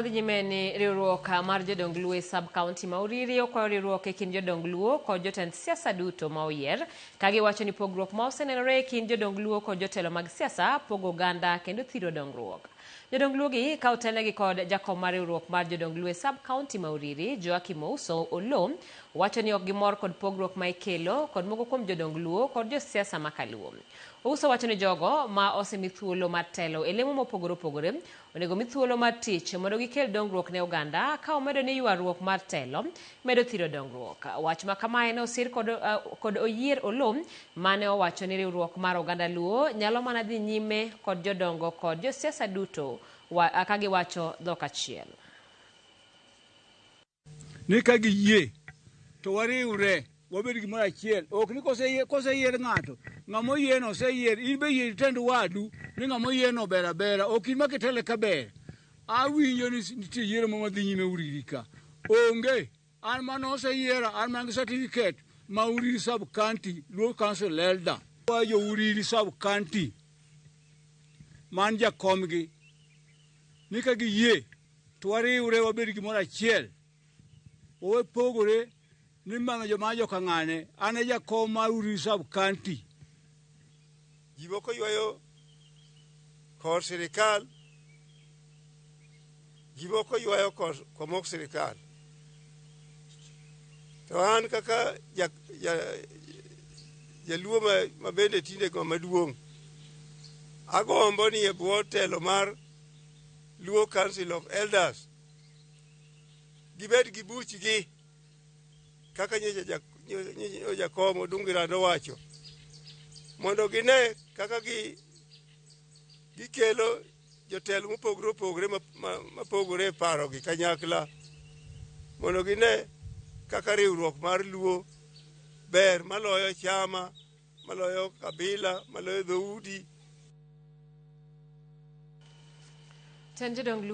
Dhi nyime ni riwruok mar jodong Luo e sub county ma Uriri okwayo riwruok e kind jodong Luo kod jotend siasa duto ma oyier ka giwacho ni pogruok ma osenenore e kind jodong Luo kod jotelo mag siasa pogo oganda kendo thiro dongruok. Jodong Luo gi ka otelnegi kod jakom mar riwruok mar jodong Luo e sub county ma Uriri Joakim Ouso Oloo wacho ni ok gimor kod pogruok ma ikelo kod moko kuom jodong Luo kod josiasa ma kaluo. Ouso wacho ni jogo ma osemi thuolo mar telo e lemo mopogore opogore Onego mi thuolo mar tich mondo gikel dongruok ne oganda ka omedo ni ywaruok mar telo medo thiro dongruok. Wach ma kamae ne osir kod Oyier Oloo mane owacho ni riwruok mar oganda Luo nyalo mana dhi nyime kod jodongo kod josiasa duto ka giwacho dhok achiel. Ni ka giyie to wariwre wabed gimoro achiel. Ok ni koseyier ng'ato, ng'ama oyieno oseyier, in be yie itend wadu ni ng'ama oyieno ber abera, ok in ma kitele ka ber. Awinjo ni nitie yiero moro madhi nyime Uriri ka. Onge. An mane oseyiera, an man gi certificate ma Uriri sub county Luo Council Elder. Wa jo Uriri sub county man jakomgi ni ka giyie to wariwre wabed gimoro achiel. Wawe pogore ni mana joma joka ng'ane. An e jakom mar Uriri sub county. Ji moko ywayo kor sirikal, ji moko ywayo kor komok sirikal. To an kaka jaluo ma bende tinde ng'ama duong', agombo ni e bwo telo mar Luo Council of Elders gibed gi buchgi kaka nyocha jakom Odungi Rando owacho, mondo gine kaka gikelo jotelo mopogore opogore mapogore e parogi kanyakla, mondo gine kaka riwruok mar Luo ber maloyo chama, maloyo kabila, maloyo dhoudi. Tend jodong Luo.